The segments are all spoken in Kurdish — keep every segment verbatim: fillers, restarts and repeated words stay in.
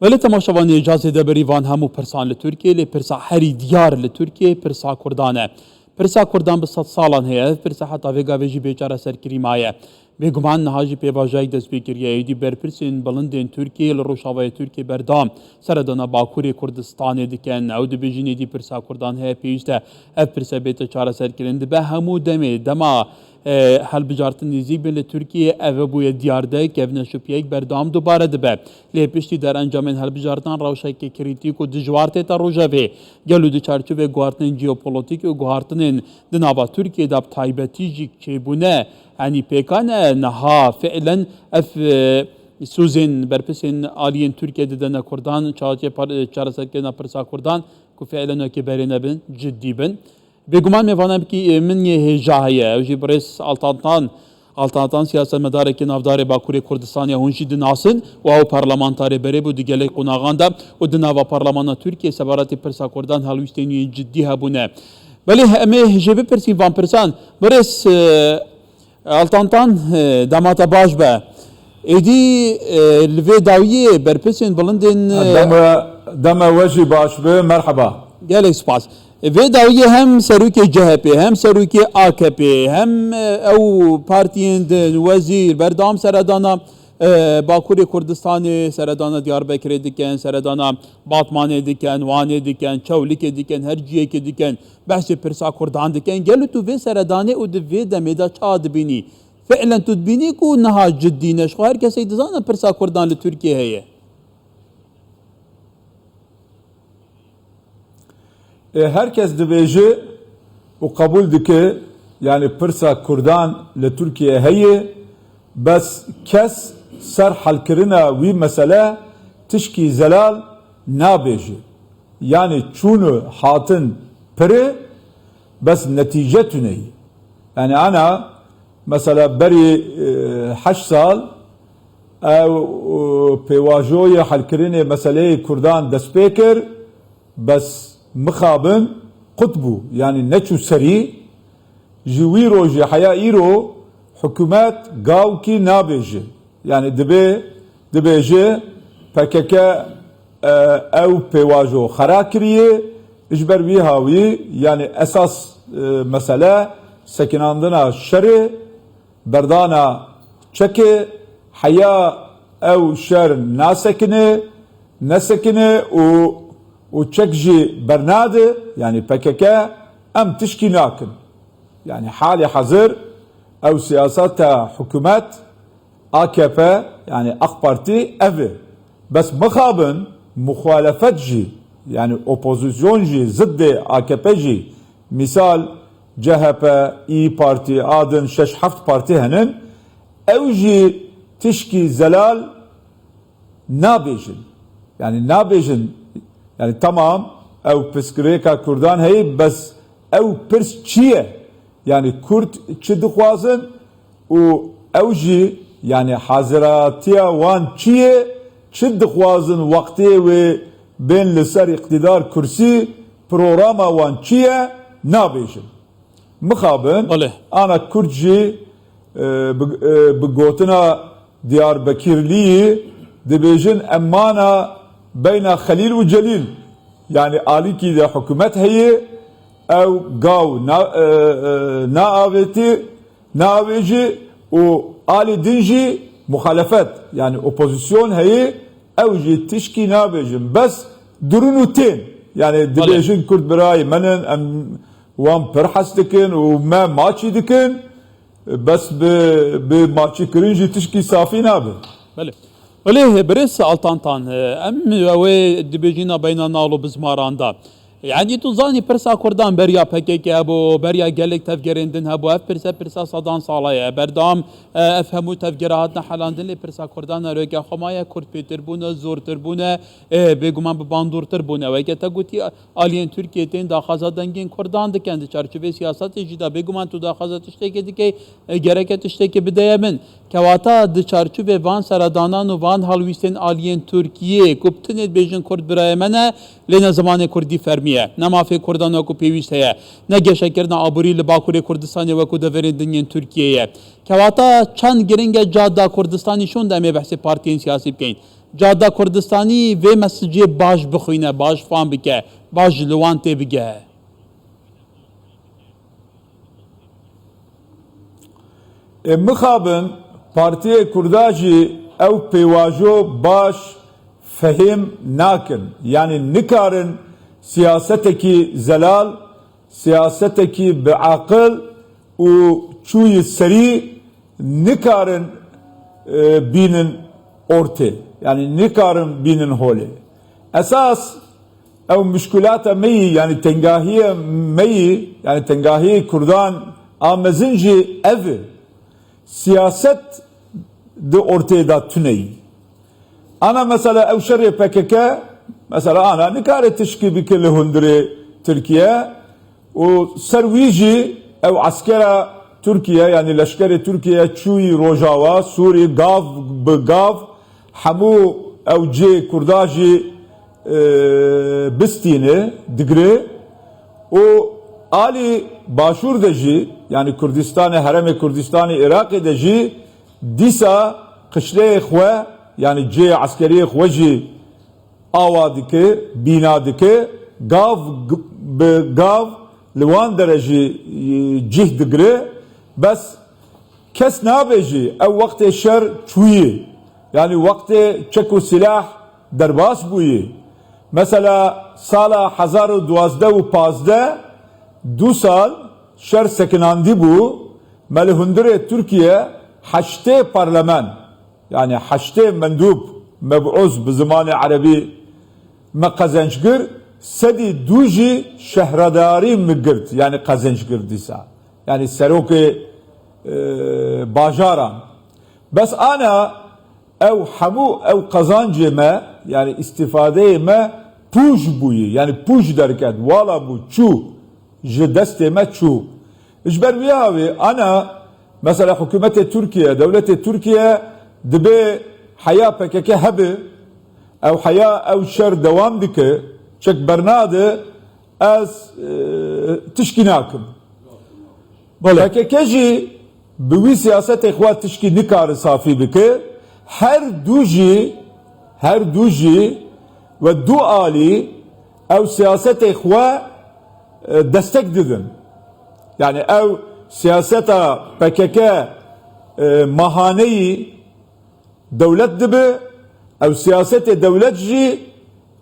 Belê temaşevanê, ca zêdeberî van hemû pirsan li Tirkiyê, lê pirsa herî diyar li Tirkiyê pirsa Kurdan e. Pirsa Kurdan bi sed salan heye, ev pirsa heta vê gavê jî bê çareserkirî maye. Bêguman niha jî pêvajoyek dest pê kiriye. Êdî berpirsên bilindên Tirkiyê li rojavayê Tirkiyê berdewam seredana Bakurê Kurdistanê dikin. Ew dibêjin êdî pirsa Kurdan heye, pêwîst e ev pirse bête çareserkirin. Dibe hemû demê, dema e, hilbijartin nêzîk bin li Tirkiyê, ev bûye diyar de, kevneşopiyek berdewam dubare dibe. Lê piştî derencamên hilbijartinan rewşeke krîtîk û dijwar tête rojevê. Gelo di çarçovê guhartinên jeopolîtîk û guhartinên di nava Tirkiyê de bi taybetî jî çêbûne, yanî pêkan e niha fiilen ev, e, sozên berpirsên aliyên Tirkiyê didene Kurdan, çaxê par-, çareserkirina pirsa Kurdan ku fiilen wekî berê nebin, cidî bin. Bêguman mêvana min yê hêja heye. Ew jî birêz Altan Tan, Altan Tan siyasetmedarekî navdarê Bakurê Kurdistanê hûn jî dinasin û ew parlamentarê berê bû di gelek qonaxan de û di nava parlemana Tirkiyê sebaretî pirsa Kurdan helwîstên wî yên cidî hebûne. Belê em ê jê bipirsîn van pirsan. Birêz, e, Altan Tan, e, dema te baş be. Êdî, e, li vê dawiyê berpirsên bilindên, e, Deme, deme we jî baş be, merheba. Gelek spas. E, vê dawiyê hem serokê C H P, hem serokê A K P, hem, e, ew partiyên din, wezîr, berdewam seredana, e, Bakurê Kurdistanê, seredana Diyarbekirê dikin, seredana Batmanê dikin, Wanê dikin, Çewlikê dikin, her ciyekê dikin. Behsê pirsa Kurdan dikin. Gelo tu vê seredanê û di vê demê de çawa dibînî? Fiilen tu dibînî ku niha cidî ne? Ji xwe her kesek dizane pirsa Kurdan li Tirkiyê heye. E, her kes dibêje û qebûl dike, yanî pirsa Kurdan li Tirkiyê heye, bes kes ser helkirina wî mesele tişkî zelal nabêje. Yanî çûn û hatin pir e, bes netîce tune ye. Yanî ana, mesela berî, e, heşt sal ew, e, pêvajoyê helkirinê meseleyê Kurdan dest pê kir, bes mixabin qut bû, yanî neçû serî. Ji wî rojê heya îro hikûmet gawkî nabêje. Yanî dibê, dibêje P K K, e, ew pêvajo xera kiriye. Ji ber wî hawî, yanî esas, e, mesele sekinandina şerê, berdana çekê, heya ew şer nasekine, nesekine û, û çek jî bernade, yanî P K K, em tişkî nakin. Yanî halê hazir ew siyaseta hikûmet A K P, yanî AK Partî ev e. Bes mixabin muxalefet jî, yanî opozîsyon jî, ziddê A K P jî, mîsal C H P, İYİ Parti, a din şeş heft partî henin, ew jî tişkî zelal nabêjin. Yanî nabêjin, yanî temam ew pirsgirêka Kurdan heye, bes ew pirs çi ye? Yanî Kurd çi dixwazin û ew jî, yanî haziratiya wan çi ye? Çi dixwazin wextê wê bên li ser îqtîdar kursî, programa wan çi ye? Nabêjin. Mixabin, Belê. Ana Kurd jî, e, bi, e, bi gotina Diyarbekirliyî dibêjin, em mana beyna Xelîl û Celîl. Yanî alîkî de hikûmet heye, ew gaw na, e, e, naavêtî, naavêjî û alî din jî muxalefet, yanî opozîsyon heye, ew jî tişkî nabêjin. Bes durûn û tên, yanî Belê. Dibêjin Kurd birayê min in, em wan pir hes dikin û me maçî dikin. Bes bi, bi maçîkirin jî tişkî safî nabe. Belê. Belê, birêz Altan Tan, em ew ê dibêjîna beyna nal û bizmaran de. Yanî tu zanî pirsa Kurdan beriya P K K hebû, beriya gelek tevgerên din hebû. Ev pirse, pirsa sedan sala ye. Berdewam, e, ev hemû tevgera hatine helandin, lê pirsa Kurdan erêke xwe maye, Kurd pêtir bûne, zortir bûne, e, bêguman bi bandortir bûne. Weke te gotî, aliyên Tirkiyê tên daxwaza dengên Kurdan dikin. Di çarçovê siyasetê jî de bêguman tu daxwaza tiştekê dikey, e, gereke tiştekê bideye min. Kewata di çarçovê van seredanan û van helwîstên aliyên Tirkiyê ku bi tinê dibêjin Kurd birayê me ne, lê ne zimanê Kurdî fermî ye. Ne mafê Kurdan wekû pêwîst heye, ne geşekirina aborî li Bakurê Kurdistanê wekû deverên din yên Tirkiyê ye. Kewata çend giring e ca da Kurdistanî şûn de em ê behsê partiyên siyasî bikeyn. Cihada Kurdistanî vê mesajê baş bixwîne, baş fam bike, baş ji li wan tê bige. Ê mixabin, partiyê Kurda jî ew pêvajo baş fehêm nakin. Yanî nikarin siyasetekî zelal, siyasetekî bi aqil û çûyî serî nikarin e, bînin ortê. Yanî nikarin bînin holê. Esas ew muşkilata me yî, yanî tengahiyê me yî, yanî tengahiyê Kurdan a mezin jî ev e. Siyaset di ortê de tune yî. Ana mesela ew şerê P K K, mesela ana nikare tişkî bike li hundirê Tirkiye û ser wî jî ew eskera Tirkiye, yanî leşkerê Tirkiye çûyî Rojava, Sûrî, gav bi gav hemû ew cihê Kurda jî, e, bistîne, digre û alî Başûr de jî, yanî Kurdistanê, herêmê Kurdistanê Iraqê de jî dîsa qişleyê xwe, yanî cihê eskeriyê xwe jî awa dike, bîna dike, gav g-, bi gav li wan dere jî, e, cih digire. Bes kes nabêjî ew wextê şer çûyî, yanî wextê çek û silah derbas bûyî. Mesela sala hezar û duwazdeh û pazdeh, du sal şer sekinandî bû, me li hundirê Tirkiye heştê parlemen, yanî heştê mendûb, mebûz bi zimanê erebî, me qezenc kir, sedî du jî şehredarî me girt, yanî qezenc kir dîsa. Yanî serokê, e, bajaran. Bes ana ew hemû ew qezancê me, yanî îstîfadeyê me pûj bûyî, yanî pûj derket, wala bû, çû, ji destê me çû. Ji ber wî havê ana mesela hikûmetê Tirkiye, dewletê Tirkiye dibê heya P K K hebe, ew heya ew şer dewam dike, çek bernade, ez, e, tişkî nakim. Belê. P K K jî bi wî siyasetê xwe tişkî nikare safî bike. Her du jî, her du jî we du alî ew siyasetê xwe, e, destek didin. Yanî ew siyaseta P K K, e, mahaneyî dewlet dibe, ew siyasetê dewlet jî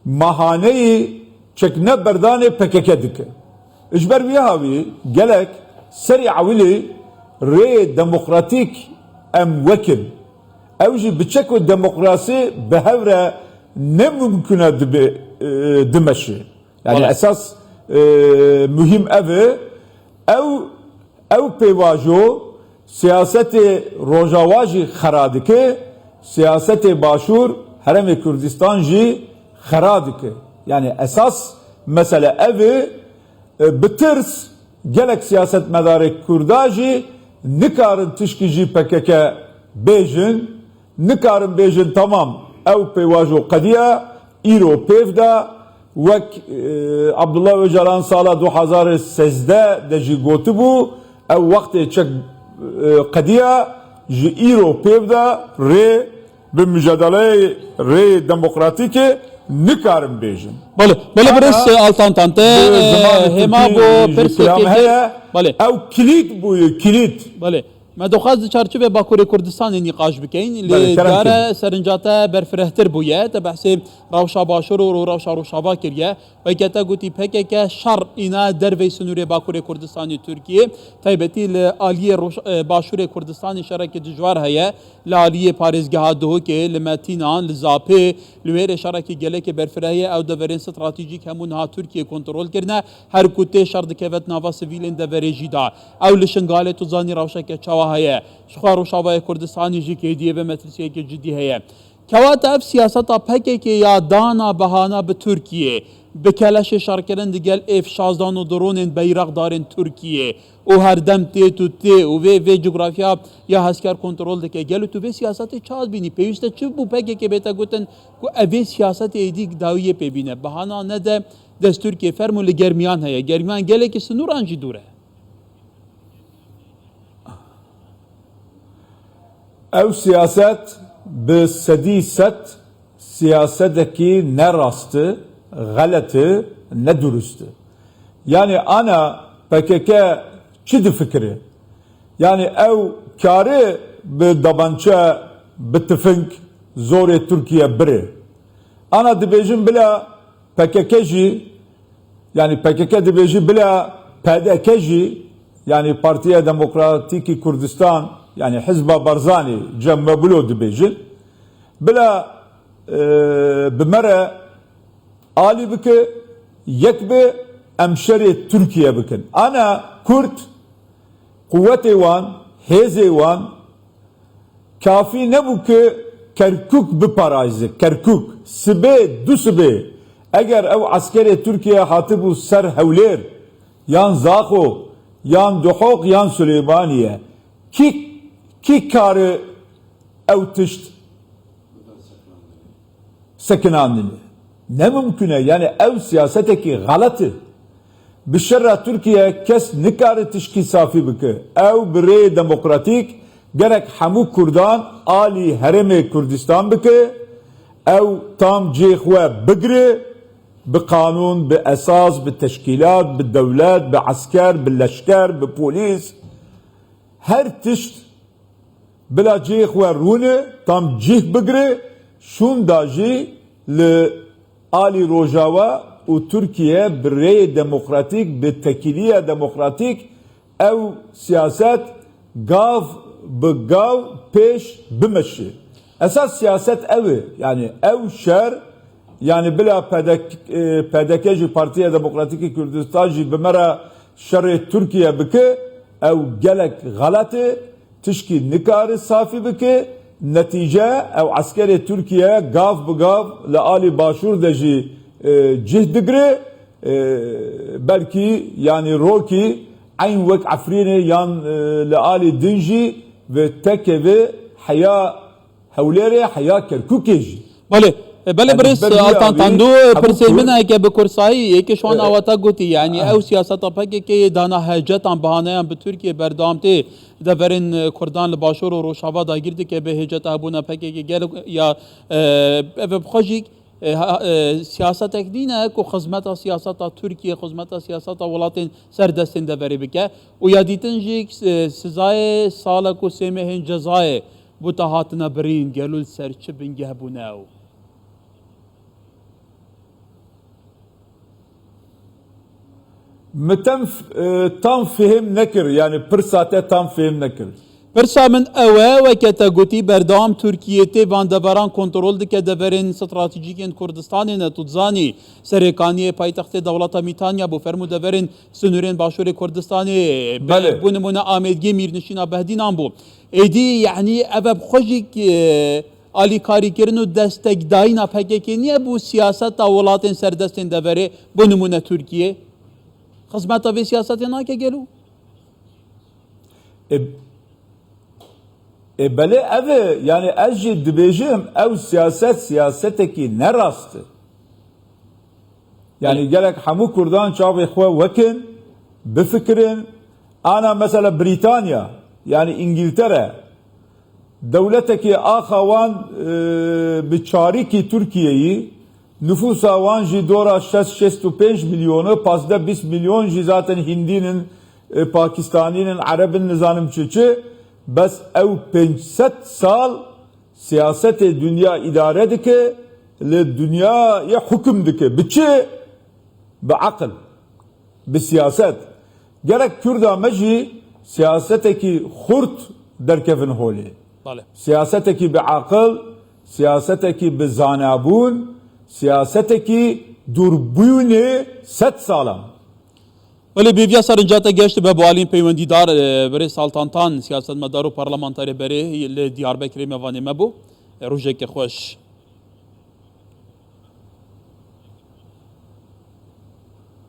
mahaneyî çekne berdanê P K K dike. Ji ber wî havî gelek serî ewilî rêyê demokratîk em wekin. Ew jî bi çek û demokrasî bi hev re ne mimkun e dibe, e, dimeşe. Yanî Belê. esas, e, muhîm ev e. Ew, ew pêvajo siyasetê Rojava jî xera dike, siyasetê Başûr, Herêmê Kurdistan jî xera dike. Yanî esas mesele ev e, e, bi tirs gelek siyasetmedarê Kurda jî nikarin tişkî jî P K K bêjin, nikarin bêjin, tamam, ew pêvajo qediya, îro pêv de, wek, e, Abdullah Ocalan sala du hezar û sêzdeh de jî gotibû, ew wextê çek, e, qediya, ji îro pêv de rê bi mucadeleyê rê demokratîkê nikarin bêjin. Belê, belê, Ana birêz Altan Tan, te, bi zimanê e, hêma tirkî bo jî pirsê kilam kê heye. Belê. Ew kilît bûye, kilît. Belê. Me dixwest di çarçovê Bakurê Kurdistanê nîqaş bikeyin. Belê, lê kerem care kirin. Serinca te berfirehtir bûye. Te behsê rewşa Başûr û rewşa Rojava kiriye. Weke te gotî P K K şer îna dervey sinûrê Bakurê Kurdistanê Tirkiyê, taybetî li aliyê Roj-, e, Başûrê Kurdistanê şerekî dijwar heye. Li aliyê parêzgeha Duhokê, li Metînan, li Zapê, li wê rê şerekî gelekî berfireh heye. Ew deverên stratejîk hemû niha Tirkiye kontrol kirine. Her ku tê şer dikeve di nava sivîlên deverê jî de. Ew li Şingalê tu zanî rewşeke çawa heye. Jixwe Rojavayê Kurdistanê jî kêdiyê ve metirsiyeke cidî heye. Kewata ev siyaseta P K K ya dana bahana bi Tirkiyê, bi keleşê şerkirin digel F şazdan û dronên beyraqdarên Tirkiyê û herdem têt û tê û vê, vê cografya ya hezker kontrol dike. Gelo tu vê siyasetê çawa dibînî? Pêwîst e çi bû P K K bête gotin ku ev vê siyasetê êdî dawiyê pê bîne? Bahana nede dest Tirkiyê, fermo li germiyan heye. Germiyan gelekî sinûran jî dûr e. Ew siyaset bi sedî sed Siyasetekî ne rast e, xelet e, ne durust e. Yani ana P K K çi difikire? Yani ew kare bi dabançe, bi tifing zorê Tirkiye bire. Ana dibêjin bila P K K jî, yani P K K dibêjî bila P D K jî, yani Partiya Demokratîkî Kurdistan, yani Hizba Barzanî, Cem ve Bilo dibêjin. Bila, e, bi me re alî bike, yek be, em şerê Tirkiye bikin. Ana Kurd, quwetê wan, hêzê wan kafî nebû ki Kerkûk biparayze. Kerkûk. Sibê, du sibê, eger ew eskerê Tirkiye hatibû ser Hewlêr, yan Zaxo, yan Duhok, yan Suleymaniye, kî, kî kari ew tişt sekinandine? Ne mimkun e. Yani ew siyasetekî xelet e. Bi şerra Tirkiye kes nikare tişkî safî bike. Ew bi rêyê demokratîk gerek hemû Kurdan alî Herêmê Kurdistan bike. Ew tam cihê xwe bigire, bi qanûn, bi esas, bi teşkîlat, bi dewlet, bi esker, bi leşker, bi polîs. Her tişt bila cihê xwe rûne, tam cih bigire, şûnda jî li alî Rojava û Tirkiye bi rêyê demokratîk, bi tekîliya demokratîk ew siyaset gav bi gav pêş bimeşe. Esas siyaset ew e. Yani ew şer, yani bila P D K, e, P D K jî, Partiya Demokratîkî Kurdistan jî bi me re şerê Tirkiye bike, ew gelek xelet e, tişkî nikare safî bike. Netîce ew eskerê Tirkiye gav bi gav li alî Başûr de jî, e, cih digire. E, belkî, yani rokî eyn wek Efrînê yan, e, li alî din jî ve tekeve heya Hewlêrê, heya Kerkûkê jî. Belê, e, belê. Yani birêz Altan Tandu, e, pirsê min e ke bi kursayî, yê ke şu an awata gotî, yani ew siyaseta P K K yê dana hecetan, bahaneyan bi Tirkiye berdewam tê, deverên, e, Kurdan li Başûr û Rojava dagir dike, bi hêceta hebûna P K K gel ya, e, ev bi xwe jî, e, ha, e, siyasetek nîne ku xizmeta siyaseta Tirkiye, xizmeta siyaseta welatên ser destên deverê bike û ya dîtin jî, e, sizayê salek û sê mehên cezayê bo te hatine birîn, gelo li ser çi bingeh bûne ew? Mi tem, e, tam fihim nekir, yani pirsa te tam fihim nekir. Pirsa min ew e, weke te gotî, berdewam Tirkiye tê van deveran kontrol dike, deverên stratejîk yên Kurdistanê ne, tu dizanî, serêkaniyê paytextê dewleta Mîtanya bû, fermû deverên sinûrên Başûrê Kurdistanê, be-, Belê. Bo nimûne Amêdgê mîrnişîna Behdînan bû. Êdî, yanî, ev e bi xwe jî, e, alîkarîkirin û destekdayîna P K K niye bo siyaseta welatên serdestên deverê, bo nimûne Tirkiye? Xizmeta vê siyasetê nake gelo? E, e, belê ev e, yani ez jî dibêjim, ew siyaset siyasetekî ne rast e. Yani Belê. Gerek hemû Kurdan çavê xwe wekin, bifikirin. Ana mesela Brîtanya, yani İngiltere, dewletekî axa wan, e, bi çarîkî Tirkiyeyî, nüfusa wan jî dora şêst, şêst û pênc milyon e, pazdeh bîst milyon jî zaten Hindînin, e, Pakistanînin, Erebin, nizanim çi çi. Bes ew pênc sed sal siyasetê dinya îdare dike, li dinyayê hukm dike. Bi çi? Bi aqil, bi siyaset. Gerek Kurda me jî siyasetekî xurt derkevin holê. Bale. Siyasetekî bi aqil, siyasetekî bi zanabûn, siyasetekî dûrbûnê sed salan. Belê, bi vîya serinca te geştibe bo alîn peywendîdar, e, birêz Altan Tan, siyasetmedar û parlamenterê berê li Diyarbekirê mêvanê me bû. E, rojeke xweş.